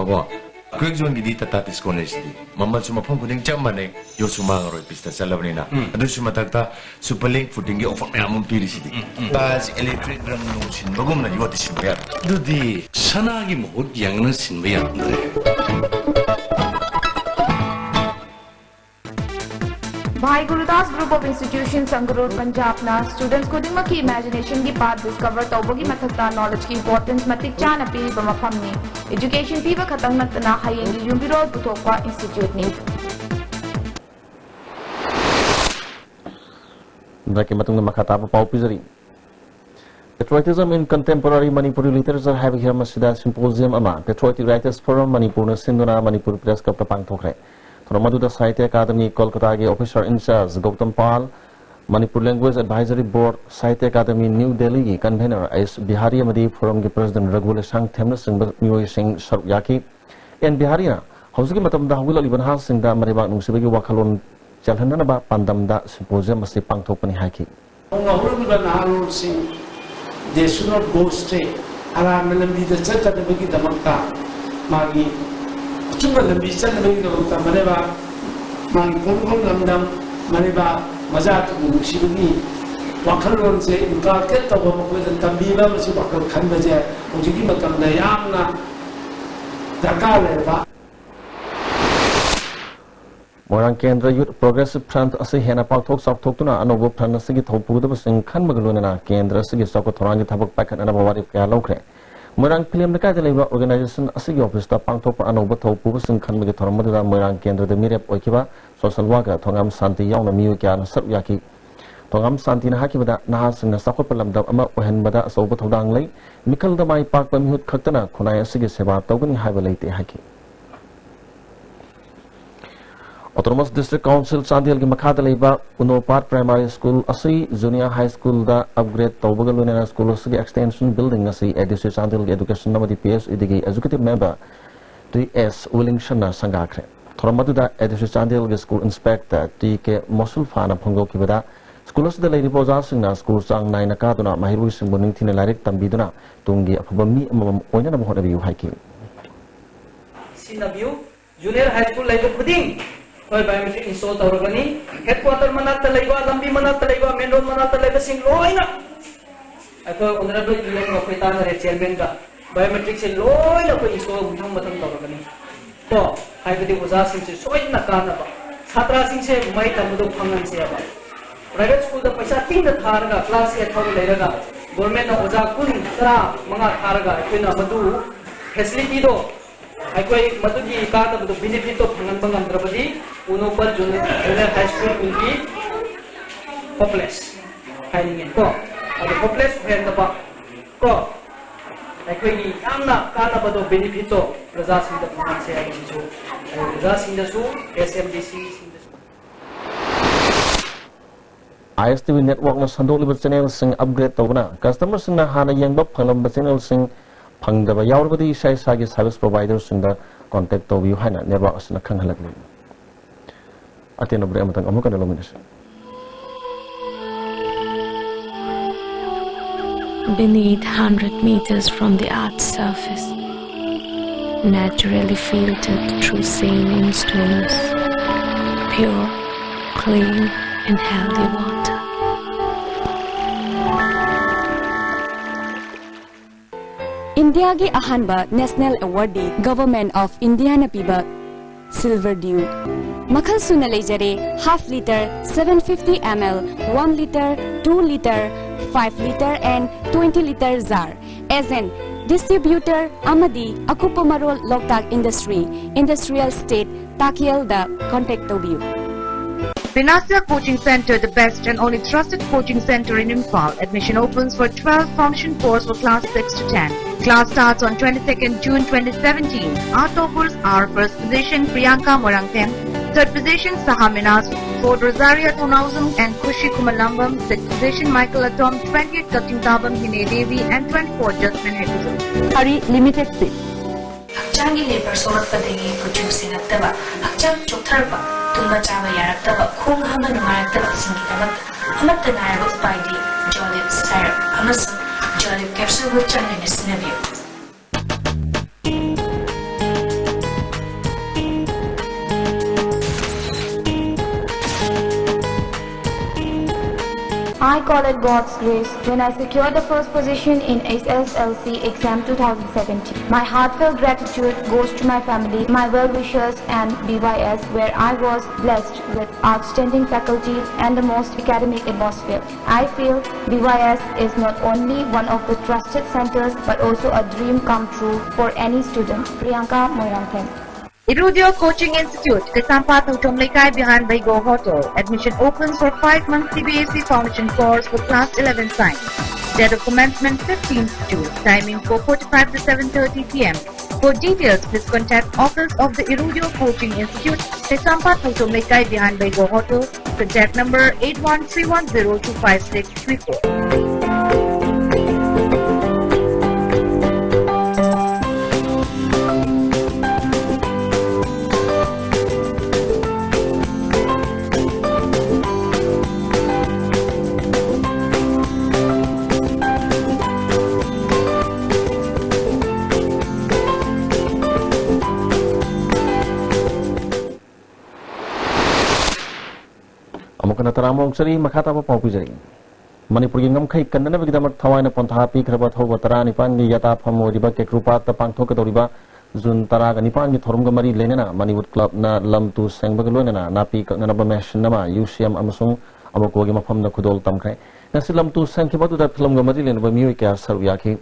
ꯀꯣ, ꯀ꯭ꯋꯤꯛ ꯖꯣꯟꯒꯤꯗꯤ ꯇꯥꯇꯥ ꯗꯤꯁꯀꯥꯎꯟ ꯂꯩꯁꯤꯗꯤ꯫ ꯃꯃꯜꯁꯨ ꯃꯐꯝ ꯈꯨꯗꯤꯡ ꯆꯞ ꯃꯥꯟꯅꯩ, ꯌꯣꯠꯁꯨ ꯃꯥꯡꯉꯔꯣꯏ, ꯄꯤꯁꯇ ꯆꯠꯂꯕꯅꯤꯅ꯫ ꯎꯝ꯫ ꯑꯗꯨꯁꯨ ꯃꯊꯛꯇ ꯁꯨꯄꯔ ꯂꯤꯡ ꯐꯨꯇꯤꯡꯒꯤ ꯑꯣꯐꯔ ꯃꯌꯥꯝ ꯑꯃ ꯄꯤꯔꯤꯁꯤꯗꯤ꯫ ꯎꯝ, ꯎꯝ꯫ ꯇꯥꯏꯜꯁ ꯏꯂꯦꯛꯇ꯭ꯔꯤꯛ ꯔꯪ ꯅꯨꯡ ꯁꯤꯟꯕꯒꯨꯝꯅ ꯌꯣꯠꯇꯤ ꯁꯤꯟꯕ ꯌꯥꯔꯣꯏ꯫ ꯑꯗꯨꯗꯤ ꯁꯅꯥꯒꯤ ꯃꯍꯨꯠ ꯌꯦꯡꯉꯅ ꯁꯤꯟꯕ ꯌꯥꯔꯝꯗ꯭ꯔꯦ꯫ Bhai Gurudas Group of Institutions, Sangrur, Punjabꯅ students ꯈꯨꯗꯤꯡꯃꯛꯀꯤ imaginationꯒꯤ path discover ꯇꯧꯕꯒꯤ ꯃꯊꯛꯇ knowledgeꯀꯤ importance ꯃꯇꯤꯛ ꯆꯥꯅ ꯄꯤꯔꯤꯕ ꯃꯐꯝꯅꯤ꯫ Education ꯄꯤꯕ ꯈꯛꯇꯪ ꯅꯠꯇꯅ ꯍꯌꯦꯡꯒꯤ ꯌꯨꯝꯕꯤꯔꯣꯜ ꯄꯨꯊꯣꯛꯄ instituteꯅꯤ꯫ ꯕ꯭ꯔꯦꯛꯀꯤ ꯃꯇꯨꯡꯗ ꯃꯈꯥ ꯇꯥꯕ ꯄꯥꯎ ꯄꯤꯖꯔꯤ꯫ Patriotism in Contemporary Manipuri Literature ꯍꯥꯏꯕ ꯍꯤꯔꯝ ꯑꯁꯤꯗ symposium ꯑꯃ Patriotic Writers Forum ꯃꯅꯤꯄꯨꯔꯅ ꯁꯤꯟꯗꯨꯅ ꯃꯅꯤꯄꯨꯔ Press Clubꯇ ꯄꯥꯡꯊꯣꯛꯈ꯭ꯔꯦ꯫ ꯊꯧꯔꯝ ꯑꯗꯨꯗ ꯁꯥꯍꯤꯇ꯭ꯌ ꯑꯀꯥꯗꯃꯤ ꯀꯣꯜꯀꯇꯥꯒꯤ officer in charge Gautam Pal, Manipur Language Advisory Board, Sahitya Akademi new ꯗꯦꯜꯂꯤꯒꯤ convener ꯑꯦꯁ ꯕꯤꯍꯥꯔꯤ ꯑꯃꯗꯤ forumꯒꯤ president ꯔꯘꯨ ꯂꯩꯁꯥꯡꯊꯦꯝꯅꯆꯤꯡꯕ ꯃꯤꯑꯣꯏꯁꯤꯡ ꯁꯔꯨꯛ ꯌꯥꯈꯤ꯫ ꯑꯦꯟ ꯕꯤꯍꯥꯔꯤꯅ ꯍꯧꯖꯤꯛꯀꯤ ꯃꯇꯝꯗ ꯍꯧꯒꯠꯂꯛꯂꯤꯕ ꯅꯍꯥꯁꯤꯡꯗ ꯃꯔꯩꯕꯥꯛ ꯅꯨꯡꯁꯤꯕꯒꯤ ꯋꯥꯈꯜꯂꯣꯟ ꯆꯦꯜꯍꯟꯅꯅꯕ ꯄꯥꯟꯗꯝꯗ symposium ꯑꯁꯤ ꯄꯥꯡꯊꯣꯛꯄꯅꯤ ꯍꯥꯏꯈꯤ꯫ ꯍꯧꯅ ꯍꯧꯔꯛꯂꯤꯕ ꯅꯍꯥꯔꯣꯜꯁꯤꯡ they should not go astray, ꯑꯔꯥꯟꯕ ꯂꯝꯕꯤꯗ ꯆꯠꯇꯅꯕꯒꯤꯗꯃꯛꯇ ꯃꯥꯒꯤ ꯑꯆꯨꯝꯕ ꯂꯝꯕꯤ ꯆꯠꯅꯕꯒꯤꯗꯃꯛꯇ ꯃꯔꯩꯕꯥꯛ, ꯃꯥꯒꯤ ꯄꯣꯛꯅꯐꯝ ꯂꯝꯗꯝ, ꯃꯔꯩꯕꯥꯛ ꯃꯆꯥꯗꯨꯕꯨ ꯅꯨꯡꯁꯤꯕꯒꯤ ꯋꯥꯈꯜꯂꯣꯟꯁꯦ inculcate ꯇꯧꯕ, ꯃꯈꯣꯏꯗ ꯇꯝꯕꯤꯕ, ꯃꯁꯤ ꯋꯥꯈꯜ ꯈꯟꯕꯁꯦ ꯍꯧꯖꯤꯛꯀꯤ ꯃꯇꯝꯗ ꯌꯥꯝꯅ ꯗꯔꯀꯥꯔ ꯂꯩꯔꯕ꯫ ꯃꯣꯏꯔꯥꯡ ꯀꯦꯟꯗ꯭ꯔ Youth Progressive Front ꯑꯁꯤ ꯍꯦꯟꯅ ꯄꯥꯛꯊꯣꯛ ꯆꯥꯎꯊꯣꯛꯇꯨꯅ ꯑꯅꯧꯕ front ꯑꯁꯤꯒꯤ ꯊꯧ ꯄꯨꯒꯗꯕꯁꯤꯡ ꯈꯟꯕꯒ ꯂꯣꯏꯅꯅ ꯀꯦꯟꯗ꯭ꯔ ꯑꯁꯤꯒꯤ ꯆꯥꯎꯈꯠ ꯊꯧꯔꯥꯡꯒꯤ ꯊꯕꯛ ꯄꯥꯏꯈꯠꯅꯅꯕ ꯋꯥꯔꯦꯞ ꯀꯌꯥ ꯂꯧꯈ꯭ꯔꯦ꯫ ꯃꯣꯏꯔꯥꯡ ꯐꯤꯂꯦꯝ ꯂꯩꯀꯥꯏꯗ ꯂꯩꯕ ꯑꯣꯔꯒꯅꯥꯏꯖꯦꯁꯟ ꯑꯁꯤꯒꯤ ꯑꯣꯐꯤꯁꯇ ꯄꯥꯡꯊꯣꯛꯄ ꯑꯅꯧꯕ ꯊꯧ ꯄꯨꯕꯁꯤꯡ ꯈꯟꯕꯒꯤ ꯊꯧꯔꯝ ꯑꯗꯨꯗ ꯃꯣꯏꯔꯥꯡ ꯀꯦꯟꯗ꯭ꯔꯗ ꯃꯤꯔꯦꯞ ꯑꯣꯏꯈꯤꯕ ꯁꯣꯁꯦꯜ ꯋꯥꯔꯀꯔ ꯊꯣꯉꯥꯝ ꯁꯥꯟꯇꯤ ꯌꯥꯎꯅ ꯃꯤꯑꯣꯏ ꯀꯌꯥꯅ ꯁꯔꯨꯛ ꯌꯥꯈꯤ꯫ ꯊꯣꯉꯥꯝ ꯁꯥꯟꯇꯤꯅ ꯍꯥꯏꯈꯤꯕꯗ, ꯅꯍꯥꯁꯤꯡꯅ ꯆꯥꯎꯈꯠꯄ ꯂꯝꯗꯝ ꯑꯃ ꯑꯣꯏꯍꯟꯕꯗ ꯑꯆꯧꯕ ꯊꯧꯗꯥꯡ ꯂꯩ꯫ ꯃꯤꯈꯜꯗ ꯃꯥꯏ ꯄꯥꯛꯄ ꯃꯤꯍꯨꯠ ꯈꯛꯇꯅ ꯈꯨꯟꯅꯥꯏ ꯑꯁꯤꯒꯤ ꯁꯦꯕꯥ ꯇꯧꯒꯅꯤ ꯍꯥꯏꯕ ꯂꯩꯇꯦ ꯍꯥꯏꯈꯤ꯫ ꯑꯣꯇꯣꯅꯣꯃꯁ ꯗꯤꯁꯇ꯭ꯔꯤꯛ ꯀꯥꯎꯟꯁꯤꯜ ꯆꯥꯟꯗꯦꯜꯒꯤ ꯃꯈꯥꯗ ꯂꯩꯕ ꯎꯅꯣꯄꯥꯠ ꯄ꯭ꯔꯥꯏꯃꯥꯔꯤ ꯁ꯭ꯀꯨꯜ ꯑꯁꯤ ꯖꯨꯅꯤꯌꯔ ꯍꯥꯏ ꯁ꯭ꯀꯨꯜꯗ ꯑꯞꯒ꯭ꯔꯦꯗ ꯇꯧꯕꯒ ꯂꯣꯏꯅꯅ ꯁ꯭ꯀꯨꯜ ꯑꯁꯤꯒꯤ ꯑꯦꯛꯁꯇꯦꯟꯁꯟ ꯕꯤꯜꯗꯤꯡ ꯑꯁꯤ ꯑꯦꯗꯤꯁꯤ ꯆꯥꯟꯗꯦꯜꯒꯤ ꯑꯦꯗꯨꯀꯦꯁꯟ ꯑꯃꯗꯤ ꯄꯤ ꯑꯩꯆ ꯏꯗꯤꯒꯤ ꯑꯦꯛꯖꯤꯀ꯭ꯌꯨꯇꯤꯚ ꯃꯦꯝꯕꯔ ꯇꯤ ꯑꯦꯁ ꯋꯤꯂꯤꯡꯁꯟꯅ ꯁꯪꯒꯥꯈ꯭ꯔꯦ꯫ ꯊꯧꯔꯝ ꯑꯗꯨꯗ ꯑꯦꯗꯤꯁꯤ ꯆꯥꯟꯗꯦꯜꯒꯤ ꯁ꯭ꯀꯨꯜ ꯏꯟꯁꯄꯦꯛꯇꯔ ꯇꯤ ꯀꯦ ꯃꯣꯁꯨꯜꯐꯥꯅ ꯐꯣꯡꯗꯣꯛꯈꯤꯕꯗ, ꯁ꯭ꯀꯨꯜ ꯑꯁꯤꯗ ꯂꯩꯔꯤꯕ ꯑꯣꯖꯥꯁꯤꯡꯅ ꯁ꯭ꯀꯨꯜ ꯆꯥꯡ ꯅꯥꯏꯅ ꯀꯥꯗꯨꯅ ꯃꯍꯩꯔꯣꯏꯁꯤꯡꯕꯨ ꯅꯤꯡꯊꯤꯅ ꯂꯥꯏꯔꯤꯛ ꯇꯝꯕꯤꯗꯨꯅ ꯇꯨꯡꯒꯤ ꯑꯐꯕ ꯃꯤ ꯑꯃꯃꯝ ꯑꯣꯏꯅꯅꯕ ꯍꯣꯠꯅꯕꯤꯌꯨ ꯍꯥꯏꯈꯤ꯫ ꯁꯤꯖꯤꯟꯅꯕꯤꯌꯨ꯫ ꯖꯨꯅꯤꯌꯔ ꯍꯥꯏ ꯁ꯭ꯀꯨꯜ ꯂꯩꯕ ꯈꯨꯗꯤꯡ ꯑꯩꯈꯣꯏ ꯕꯥꯏꯑꯣꯃꯦꯇ꯭ꯔꯤꯛ ꯏꯟꯁꯇꯣꯜ ꯇꯧꯔꯒꯅꯤ꯫ ꯍꯦꯗ ꯀ꯭ꯋꯥꯇꯔ ꯃꯅꯥꯛꯇ ꯂꯩꯕ, ꯂꯝꯕꯤ ꯃꯅꯥꯛꯇ ꯂꯩꯕ, ꯃꯦꯟ ꯔꯣꯗ ꯃꯅꯥꯛꯇ ꯂꯩꯕꯁꯤꯡ ꯂꯣꯏꯅ ꯑꯩꯈꯣꯏ ꯑꯣꯅꯔꯦꯕꯜ ꯌꯨ ꯑꯦꯟꯒ ꯑꯩꯈꯣꯏ ꯇꯥꯟꯅꯔꯦ ꯆꯤꯌꯔꯃꯦꯟꯒ꯫ ꯕꯥꯏꯑꯣꯃꯦꯇ꯭ꯔꯤꯛꯁꯦ ꯂꯣꯏꯅ ꯑꯩꯈꯣꯏ ꯏꯟꯁꯇꯣꯜ ꯃꯊꯪ ꯃꯊꯪ ꯇꯧꯔꯒꯅꯤ꯫ ꯀꯣ, ꯍꯥꯏꯕꯗꯤ ꯑꯣꯖꯥꯁꯤꯡꯁꯦ ꯁꯣꯏꯗꯅ ꯀꯥꯟꯅꯕ, ꯁꯥꯇ꯭ꯔꯁꯤꯡꯁꯦ ꯃꯍꯩ ꯇꯝꯕꯗꯣ ꯐꯪꯍꯟꯁꯦꯕ꯫ ꯄ꯭ꯔꯥꯏꯚꯦꯠ ꯁ꯭ꯀꯨꯜꯗ ꯄꯩꯁꯥ ꯇꯤꯡꯅ ꯊꯥꯔꯒ ꯀ꯭ꯂꯥꯁ ꯑꯦꯠ ꯐꯥꯎ ꯂꯩꯔꯒ ꯒꯣꯔꯃꯦꯟꯅ ꯑꯣꯖꯥ ꯀꯨꯟ, ꯇꯔꯥ ꯃꯉꯥ ꯊꯥꯔꯒ ꯑꯩꯈꯣꯏꯅ ꯃꯗꯨ ꯐꯦꯁꯤꯂꯤꯇꯤꯗꯣ ꯑꯩꯈꯣꯏ ꯃꯗꯨꯒꯤ ꯀꯥꯟꯅꯕꯗꯣ, ꯕꯦꯅꯤꯐꯤꯠꯇꯣ ꯐꯪꯍꯟꯕ ꯉꯝꯗ꯭ꯔꯕꯗꯤ Unopat junior high school will be hopeless ꯍꯥꯏꯅꯤꯡꯉꯦ ꯀꯣ꯫ ꯑꯗꯣ ꯍꯣꯞꯂꯦꯁ ꯑꯣꯏꯍꯟꯗꯕ ꯀꯣ, ꯑꯩꯈꯣꯏꯒꯤ ꯌꯥꯝꯅ ꯀꯥꯟꯅꯕꯗꯣ, ꯕꯦꯅꯤꯐꯤꯠꯇꯣ ꯄ꯭ꯔꯖꯥꯁꯤꯡꯗ ꯐꯪꯍꯟꯁꯦ ꯍꯥꯏꯕꯁꯤꯁꯨ ꯑꯩ ꯄ꯭ꯔꯖꯥꯁꯤꯡꯗꯁꯨ, ꯑꯦꯁ ꯑꯦꯝ ꯗꯤ ꯁꯤꯁꯤꯡꯗꯁꯨ꯫ ꯑꯥꯏ ꯑꯦꯁ ꯇꯤ ꯚꯤ ꯅꯦꯠꯋꯥꯔꯛꯅ ꯁꯟꯗꯣꯛꯂꯤꯕ ꯆꯦꯅꯦꯜꯁꯤꯡ ꯑꯞꯒ꯭ꯔꯦꯗ ꯇꯧꯕꯅ ꯀꯁꯇꯃꯔꯁꯤꯡꯅ ꯍꯥꯟꯅ ꯌꯦꯡꯕ ꯐꯪꯂꯝꯕ ꯆꯦꯅꯦꯜꯁꯤꯡ ꯐꯪꯗꯕ ꯌꯥꯎꯔꯕꯗꯤ ꯏꯁꯥ ꯏꯁꯥꯒꯤ ꯁꯥꯔꯚꯤꯁ ꯄ꯭ꯔꯣꯚꯥꯏꯗꯔꯁꯤꯡꯗ ꯀꯣꯟꯇꯦꯛ ꯇꯧꯕꯤꯌꯨ ꯍꯥꯏꯅ ꯅꯦꯠꯋꯥꯔꯛ ꯑꯁꯤꯅ ꯈꯪꯍꯜꯂꯛꯂꯤ꯫ ꯑꯇꯦꯟꯕ ꯕ꯭ꯔꯦꯛ ꯑꯃꯇꯪ ꯑꯃꯨꯛ ꯍꯟꯅ ꯂꯧꯃꯤꯟꯅꯁꯤ꯫ Beneath hundred meters from the earth's surface, naturally filtered through saline stones, pure, clean, and healthy water. ꯏꯟꯗꯤꯌꯥꯒꯤ ꯑꯍꯥꯟꯕ ꯅꯦꯁꯅꯦꯜ ꯑꯦꯋꯥꯔꯗꯤ ꯒꯚꯔꯟꯃꯦꯟꯠ ꯑꯣꯐ ꯏꯟꯗꯤꯌꯥꯅ ꯄꯤꯕ ꯁꯤꯜꯚꯔ ꯗ꯭ꯌꯨ꯫ ꯃꯈꯜ ꯁꯨꯅ ꯂꯩꯖꯔꯦ: half litre, seven fifty ml, one litre, two litre, five litre and twenty litre jar, as and Distributor ꯑꯃꯗꯤ ꯑꯀꯨꯞꯄ ꯃꯔꯣꯜ ꯂꯣꯛꯇꯥꯛ industry, industrial state ꯇꯥꯀꯦꯜꯗ contact ꯇꯧꯕꯤꯌꯨ꯫ Vinasya Coaching Center, the best and only trusted coaching center in Imphal. Admission opens for twelve formation course for class six to ten. Class starts on twenty-second June twenty seventeen. Our toppers are first position Priyanka Moirangthem, third position Saha Minas, fourth Rosaria Thongaozam and Khushi Kumalambam, sixth position Michael Atom, twentieth Kakching Tabam Hine Devi and twenty-fourth Jasmine Hekuzam. Hari limited seat. ꯍꯛꯆꯥꯡꯒꯤ labour ꯁꯣꯛꯂꯛꯄꯗꯒꯤ ꯀꯨꯆꯨ ꯁꯦꯡꯉꯛꯇꯕ, ꯍꯛꯆꯥꯡ ꯆꯣꯛꯊꯔꯛꯄ, ꯇꯨꯝꯕ ꯆꯥꯕ ꯌꯥꯔꯛꯇꯕ, ꯈꯣꯡ ꯍꯥꯝꯕ ꯅꯨꯡꯉꯥꯏꯔꯛꯇꯕꯁꯤꯡꯒꯤꯗꯃꯛꯇ ꯑꯃꯠꯇ ꯉꯥꯏꯔꯕ ꯎꯄꯥꯏꯗꯤ ꯖꯣꯂꯤꯞ ꯁꯥꯏꯔꯞ ꯑꯃꯁꯨꯡ ꯖꯣꯂꯤꯞ ꯀꯦꯞꯁꯨꯜꯕꯨ ꯆꯥꯡ ꯅꯥꯏꯅ ꯁꯤꯖꯤꯟꯅꯕꯤꯌꯨ꯫ I call it God's grace when I secured the first position in S S L C exam two thousand seventeen. My heartfelt gratitude goes to my family, my well-wishers and B Y S, where I was blessed with outstanding faculty and the most academic atmosphere. I feel B Y S is not only one of the trusted centers but also a dream come true for any student. Priyanka Moirangthem. Irudio Coaching Institute, Kaisampathu Thongthom Leikai behind Baigo Hotel. Admission opens for five months C B S E Foundation course for class eleven science. Date of commencement fifteenth June. Timing four forty-five to seven thirty P M. For details, please contact office of the Irudio Coaching Institute, Kaisampathu Thongthom Leikai behind Baigo Hotel. Contact number eight one three one zero two five six three four. ꯑꯃꯨꯛ ꯍꯟꯅ ꯇꯔꯥꯝꯅ ꯑꯣꯛꯆꯔꯤ꯫ ꯃꯈꯥ ꯇꯥꯕ ꯄꯥꯎ ꯄꯤꯖꯔꯤ꯫ ꯃꯅꯤꯄꯨꯔꯒꯤ ꯉꯝꯈꯩ ꯀꯟꯅꯅꯕꯒꯤꯗꯃꯛ ꯊꯋꯥꯏꯅ ꯄꯣꯟꯊꯥ ꯄꯤꯈ꯭ꯔꯕ ꯊꯧꯕ ꯇꯔꯥꯅꯤꯄꯥꯟꯒꯤ ꯌꯥꯇꯥꯐꯝ ꯑꯣꯏꯔꯤꯕ ꯀꯦꯀ꯭ꯔꯨꯄꯥꯠꯇ ꯄꯥꯡꯊꯣꯛꯀꯗꯧꯔꯤꯕ ꯖꯨꯟ ꯇꯔꯥꯒ ꯅꯤꯄꯥꯟꯒꯤ ꯊꯧꯔꯝꯒ ꯃꯔꯤ ꯂꯩꯅꯅ ꯃꯅꯤꯋꯨꯠ ꯀ꯭ꯂꯕꯅ ꯂꯝ ꯇꯨ ꯁꯦꯡꯕꯒ ꯂꯣꯏꯅꯅ ꯅꯥꯄꯤ ꯀꯛꯅꯅꯕ ꯃꯦꯁꯤꯟ ꯑꯃ, ꯌꯨ ꯁꯤ ꯑꯦꯝ ꯑꯃꯁꯨꯡ ꯑꯃꯣꯀꯣꯒꯤ ꯃꯐꯝꯗ ꯈꯨꯗꯣꯜ ꯇꯝꯈ꯭ꯔꯦ꯫ ꯉꯁꯤ ꯂꯝ ꯇꯨ ꯁꯦꯡꯈꯤꯕ ꯑꯗꯨꯗ ꯐꯤꯂꯝꯒ ꯃꯔꯤ ꯂꯩꯅꯕ ꯃꯤꯑꯣꯏ ꯀꯌꯥ ꯁꯔꯨꯛ ꯌꯥꯈꯤ꯫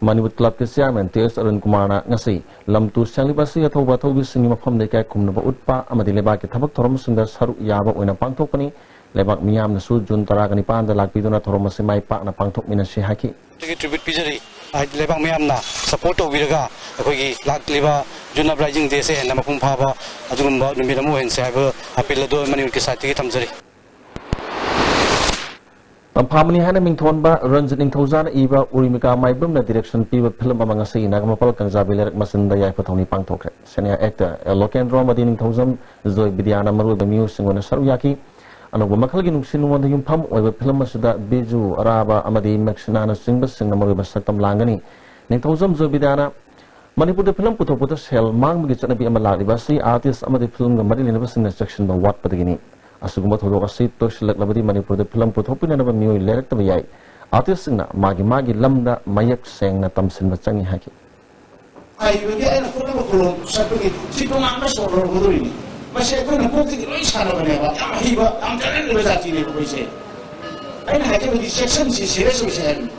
ꯃꯅꯤꯄꯨꯔ ꯀ꯭ꯂꯕꯀꯤ ꯆꯤꯌꯥꯔꯃꯦꯟ ꯇꯤ ꯑꯦꯁ ꯑꯔꯨꯟ ꯀꯨꯃꯥꯔꯅ ꯉꯁꯤ ꯂꯝ ꯇꯨ ꯁꯦꯡꯂꯤꯕ ꯑꯁꯤ ꯑꯊꯧꯕ ꯑꯊꯧꯕꯤꯁꯤꯡꯒꯤ ꯃꯐꯝꯗ ꯏꯀꯥꯏ ꯈꯨꯝꯅꯕ ꯎꯠꯄ ꯑꯃꯗꯤ ꯂꯩꯕꯥꯛꯀꯤ ꯊꯕꯛ ꯊꯧꯔꯝꯁꯤꯡꯗ ꯁꯔꯨꯛ ꯌꯥꯕ ꯑꯣꯏꯅ ꯄꯥꯡꯊꯣꯛꯄꯅꯤ꯫ ꯂꯩꯕꯥꯛ ꯃꯤꯌꯥꯝꯅꯁꯨ ꯖꯨꯟ ꯇꯔꯥꯒ ꯅꯤꯄꯥꯟꯗ ꯂꯥꯛꯄꯤꯗꯨꯅ ꯊꯧꯔꯝ ꯑꯁꯤ ꯃꯥꯏ ꯄꯥꯛꯅ ꯄꯥꯡꯊꯣꯛꯃꯤꯟꯅꯁꯤ ꯍꯥꯏꯈꯤ꯫ ꯑꯩꯒꯤ tribute ꯄꯤꯖꯔꯤ꯫ ꯍꯥꯏꯗꯤ ꯂꯩꯕꯥꯛ ꯃꯤꯌꯥꯝꯅ support ꯇꯧꯕꯤꯔꯒ ꯑꯩꯈꯣꯏꯒꯤ ꯂꯥꯛꯂꯤꯕ June Uprising Day ꯁꯦ ꯍꯦꯟꯅ ꯃꯄꯨꯡ ꯐꯥꯕ ꯑꯗꯨꯒꯨꯝꯕ ꯅꯨꯃꯤꯠ ꯑꯃ ꯑꯣꯏꯍꯟꯁꯤ ꯍꯥꯏꯕ appeal ꯑꯗꯨ ꯃꯅꯤꯄꯨꯔꯒꯤ side ꯇꯒꯤ ꯊꯝꯖꯔꯤ꯫ ꯇꯝꯐꯥꯃꯅꯤ ꯍꯥꯏꯅ ꯃꯤꯡꯊꯣꯟꯕ ꯔꯟꯖꯤꯠ ꯅꯤꯡꯊꯧꯖꯥꯅ ꯏꯕ ꯎꯔꯤꯃꯤꯀꯥ ꯃꯥꯏꯕꯝꯅ direction ꯄꯤꯕ film ꯑꯃ ꯉꯁꯤ ꯅꯥꯒꯥꯃꯄꯥꯜ ꯀꯪꯖꯥꯕꯤ ꯂꯩꯔꯛ ꯃꯆꯤꯟꯗ ꯌꯥꯏꯐ ꯊꯧꯅꯤ ꯄꯥꯡꯊꯣꯛꯈ꯭ꯔꯦ꯫ Senior actor ꯑꯦꯜ ꯂꯣꯀꯦꯟꯗ꯭ꯔꯣ ꯑꯃꯗꯤ ꯅꯤꯡꯊꯧꯖꯝ ꯖꯣꯏ ꯕꯤꯗ꯭ꯌꯥꯅ ꯃꯔꯨꯑꯣꯏꯕ ꯃꯤꯑꯣꯏꯁꯤꯡ ꯑꯣꯏꯅ ꯁꯔꯨꯛ ꯌꯥꯈꯤ꯫ ꯑꯅꯧꯕ ꯃꯈꯜꯒꯤ ꯅꯨꯡꯁꯤ ꯅꯨꯡꯉꯣꯟꯗ ꯌꯨꯝꯐꯝ ꯑꯣꯏꯕ film ꯑꯁꯤꯗ ꯕꯤꯖꯨ ꯑꯔꯥꯕ ꯑꯃꯗꯤ ꯃꯦꯛꯁꯤꯅꯥꯅꯆꯤꯡꯕꯁꯤꯡꯅ ꯃꯔꯨꯑꯣꯏꯕ ꯁꯛꯇꯝ ꯂꯥꯡꯒꯅꯤ꯫ ꯅꯤꯡꯊꯧꯖꯝ ꯖꯣꯏ ꯕꯤꯗ꯭ꯌꯥꯅ ꯃꯅꯤꯄꯨꯔꯗ film ꯄꯨꯊꯣꯛꯄꯗ ꯁꯦꯜ ꯃꯥꯡꯕꯒꯤ ꯆꯠꯅꯕꯤ ꯑꯃ ꯂꯥꯛꯂꯤꯕ ꯑꯁꯤ artist ꯑꯃꯗꯤ film ꯒ ꯃꯔꯤ ꯂꯩꯅꯕꯁꯤꯡꯅ ꯆꯦꯛꯁꯤꯟꯕ ꯋꯥꯠꯄꯗꯒꯤꯅꯤ꯫ ꯑꯁꯤꯒꯨꯝꯕ ꯊꯧꯗꯣꯛ ꯑꯁꯤ ꯇꯣꯏꯁꯤꯜꯂꯛꯂꯕꯗꯤ ꯃꯅꯤꯄꯨꯔꯗ film ꯄꯨꯊꯣꯛꯄꯤꯅꯅꯕ ꯃꯤꯑꯣꯏ ꯂꯩꯔꯛꯇꯕ ꯌꯥꯏ꯫ Artist ꯁꯤꯡꯅ ꯃꯥꯒꯤ ꯃꯥꯒꯤ ꯂꯝꯗ ꯃꯌꯦꯛ ꯁꯦꯡꯅ ꯇꯝꯁꯤꯟꯕ ꯆꯪꯏ ꯍꯥꯏꯈꯤ꯫ ꯍꯥꯏꯕꯒꯤ ꯑꯩꯅ ꯄꯨꯝꯅꯃꯛ ꯈꯨꯂꯣꯝ ꯆꯠꯄꯒꯤ ꯁꯤ ꯇꯣꯉꯥꯟꯕ ꯁꯣꯔ ꯍꯣꯟꯒꯗꯧꯔꯤꯅꯤ꯫ ꯃꯁꯤ ꯑꯩꯈꯣꯏꯅ ꯀꯣꯛꯇꯒꯤ ꯂꯣꯏ ꯁꯥꯟꯅꯕꯅꯦꯕ꯫ ꯌꯥꯝ ꯍꯩꯕ, ꯌꯥꯝ talent ꯂꯩꯕ ꯖꯥꯇꯤꯅꯦꯕ ꯑꯩꯈꯣꯏꯁꯦ꯫ ꯑꯩꯅ ꯍꯥꯏꯖꯕꯗꯤ ꯆꯦꯛꯁꯟꯁꯤ, serious ꯑꯣꯏꯁꯤ ꯍꯥꯏꯕꯅꯤ꯫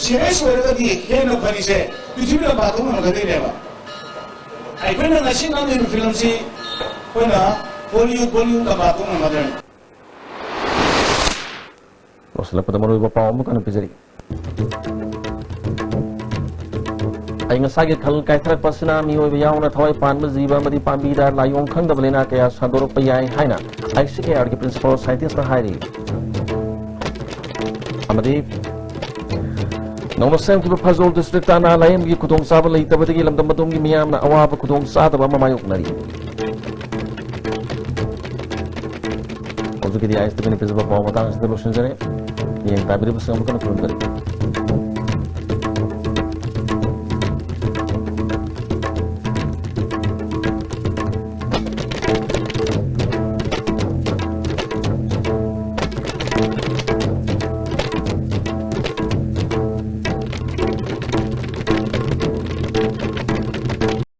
Serious ꯑꯣꯏꯔꯒꯗꯤ ꯍꯦꯟꯅ ꯐꯔꯤꯁꯦ ꯄ꯭ꯔꯤꯊꯤꯕꯤ ꯂꯝꯕꯥ ꯊꯣꯛ ꯉꯝꯒꯗꯣꯏꯅꯦꯕ꯫ ꯑꯩꯈꯣꯏꯅ ꯉꯁꯤ ꯉꯥꯡꯗꯣꯏꯕ film ꯁꯤ ꯑꯩꯈꯣꯏꯅ Hollywood, Bollywood ꯂꯝꯕꯥ ꯊꯣꯛ ꯉꯝꯒꯗ꯭ꯔꯅꯤ꯫ ꯂꯣꯏꯁꯤꯜꯂꯛꯄꯗ ꯃꯔꯨꯑꯣꯏꯕ ꯄꯥꯎ ꯑꯃꯨꯛ ꯍꯟꯅ ꯄꯤꯖꯔꯤ꯫ ꯑꯏꯪ ꯑꯁꯥꯒꯤ ꯈꯜ ꯀꯥꯏꯊꯔꯛꯄ ꯑꯁꯤꯅ ꯃꯤꯑꯣꯏꯕ ꯌꯥꯎꯅ ꯊꯋꯥꯏ ꯄꯥꯟꯕ ꯖꯤꯕ ꯑꯃꯗꯤ ꯄꯥꯝꯕꯤꯗ ꯂꯥꯏꯑꯣꯡ ꯈꯪꯗꯕ ꯂꯥꯏꯅꯥ ꯀꯌꯥ ꯁꯟꯗꯣꯔꯛꯄ ꯌꯥꯏ ꯍꯥꯏꯅ I C A R ꯒꯤ principal scientist ꯅ ꯍꯥꯏꯔꯤ꯫ ꯑꯃꯗꯤ ꯅꯧꯅ ꯁꯦꯝꯈꯤꯕ ꯐꯖꯣꯜ district ꯇ ꯑꯅꯥ ꯂꯥꯏꯌꯦꯡꯕꯒꯤ ꯈꯨꯗꯣꯡꯆꯥꯕ ꯂꯩꯇꯕꯗꯒꯤ ꯂꯝꯗꯝ ꯑꯗꯣꯝꯒꯤ ꯃꯤꯌꯥꯝꯅ ꯑꯋꯥꯕ ꯈꯨꯗꯣꯡꯆꯥꯗꯕ ꯑꯃ ꯃꯥꯌꯣꯛꯅꯔꯤ꯫ ꯍꯧꯖꯤꯛꯀꯤꯗꯤ ꯑꯥꯏ ꯑꯦꯁ ꯇꯤ ꯚꯤꯅ ꯄꯤꯖꯕ ꯄꯥꯎ ꯃꯇꯥꯡ ꯑꯁꯤꯗ ꯂꯣꯏꯁꯤꯟꯖꯔꯦ꯫ ꯃꯤꯠꯌꯦꯡ ꯇꯥꯕꯤꯔꯤꯕꯁꯤꯡ ꯑꯃꯨꯛ ꯍꯟꯅ ꯈꯨꯔꯨꯝꯖꯔꯤ꯫